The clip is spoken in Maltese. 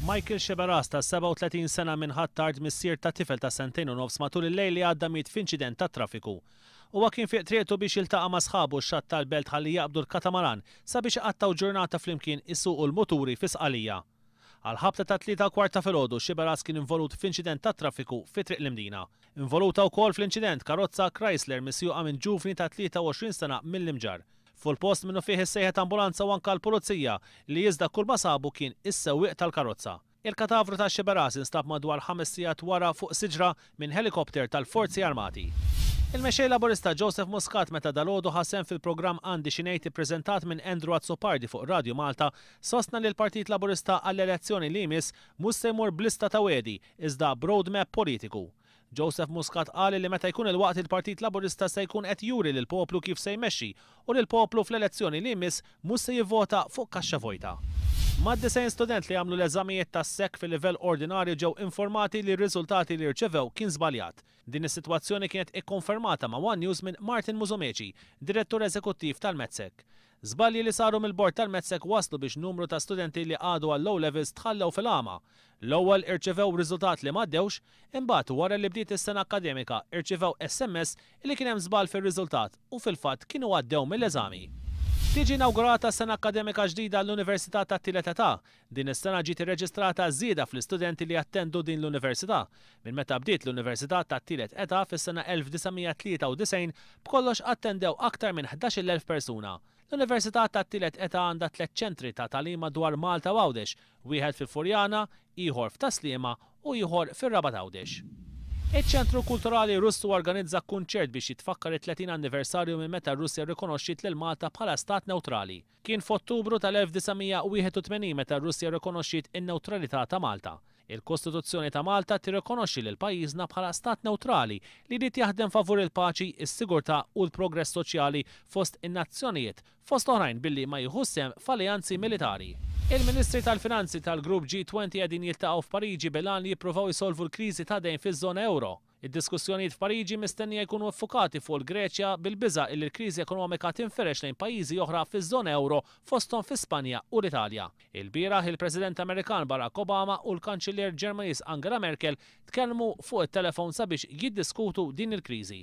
Michael Sciberras ta' 37 sena minn Ħ'Attard missier ta' tifel ta' sentejn u nofs matul il-lejl li għadda miet f'inċident tat-traffiku. Huwa kien fi triqtu biex jiltaqa' ma' sħabu x-xatt tal-Belt ħalli jaqbdu l-katamaran sabiex iqattgħu ġurnata flimkien isuqu l-muturi fi Sqalija. Għall-ħabta tat-3:15 ta' filgħodu Sciberras kien involut f'inċident tat-traffiku fi Triq l-Imdina. Involuta wkoll fl-inċident karozza Chrysler misjuqa minn ġuvni ta' 23 sena mill-Imġarr. Fuq il-post minnufih issejħet ambulanza u anke l-pulizija li iżda kull ma sabu kien is-sewwieq tal-karozza. Il-katavru ta' Sciberras instab madwar 5 sigħat wara fuq siġra minn ħelikopter tal-Forzi Armati. Il-Mexxej Laburista Joseph Muscat meta dalgħodu ħa sehem fil-programm Għandi Xi Ngħid ippreżentat minn Andrew Azzopardi fuq Radio Malta sostna li l-Partit Laburista għall-elezzjoni li jmiss mhux se jmur b'lista ta' wegħdi iżda b'roadmap politiku. Joseph Muscat qal li meta jkun il-waqt il-Partit Laburista se jkun qed juri lill-poplu kif se jmexxi u li l-poplu fl-elezzjoni li jmiss mhux se jivvota fuq kaxxa vojta. Mad-90 student li għamlu l-eżamijiet tas-SEC fil-livell ordinarju ġew informati li r-riżultati li rċevew kien żbaljat. Din is-sitwazzjoni kienet ikkonfermata ma' One News minn Martin Musumeci, direttur eżekuttiv tal-MATSEC. Żbalji li saru mill-bord tal-MATSEC waslu biex numru ta' studenti li għadu għall-O levels tħallew fil-għama. L-ewwel irċevew riżultat li m'għaddewx, imbagħad wara li bdiet is-sena akkademika irċevew SMS li kien hemm żball fir-riżultat u fil-fatt kienu għaddew mill-eżami. Tiġi inaugurata sena akkademika ġdida l-Università tat-Tielet Età. Din is-sena ġiet irreġistrata żieda fl-istudenti li attendu din l-università. Minn meta bdiet l-Università tat-Tielet Età fis-sena 1993 b'kollox attendew aktar minn 11,000 persuna. L-Università tat-Tielet Età għandha tliet ċentri ta' tagħlim madwar Malta u Għawdex, wieħed fil-Furjana, ieħor f'Tas-Sliema u ieħor fir-Rabat Għawdex. Iċ-Ċentru Kulturali Russu organizza kunċert biex jitfakkar it-30 anniversarju minn meta r-Russja rrikonoxxiet lil Malta bħala stat neutrali. Kien f'Ottubru tal-1981 meta r-Russja rrikonoxxiet in-neutralità ta' Malta. Il-Kostituzzjoni ta' Malta tirrikonoxxi lil pajjiżna bħala stat neutrali li jrid jaħdem favur il-paċi, is-sigurtà u l-progress soċjali fost in-nazzjonijiet, fost oħrajn billi ma jieħux sehem f'alleanzi militari. Il-Ministri tal-Finanzi tal-Grupp G20 qegħdin jiltaqgħu f'Pariġi bil-għan li jippruvaw isolvu l-kriżi ta' dejn fiż-żona euro. Id-diskussjonijiet f'Pariġi mistennija jkunu ffukati fuq il-Greċja bil-biża' illi l-kriżi ekonomika tinfirex lejn pajjiżi oħra fiż-żona euro fosthom fi Spanja u l-Italja. Il-bieraħ il-President Amerikan Barack Obama u l-Kanċillier Ġermaniż Angela Merkel tkellmu fuq it-telefon sabiex jiddiskutu din il-kriżi.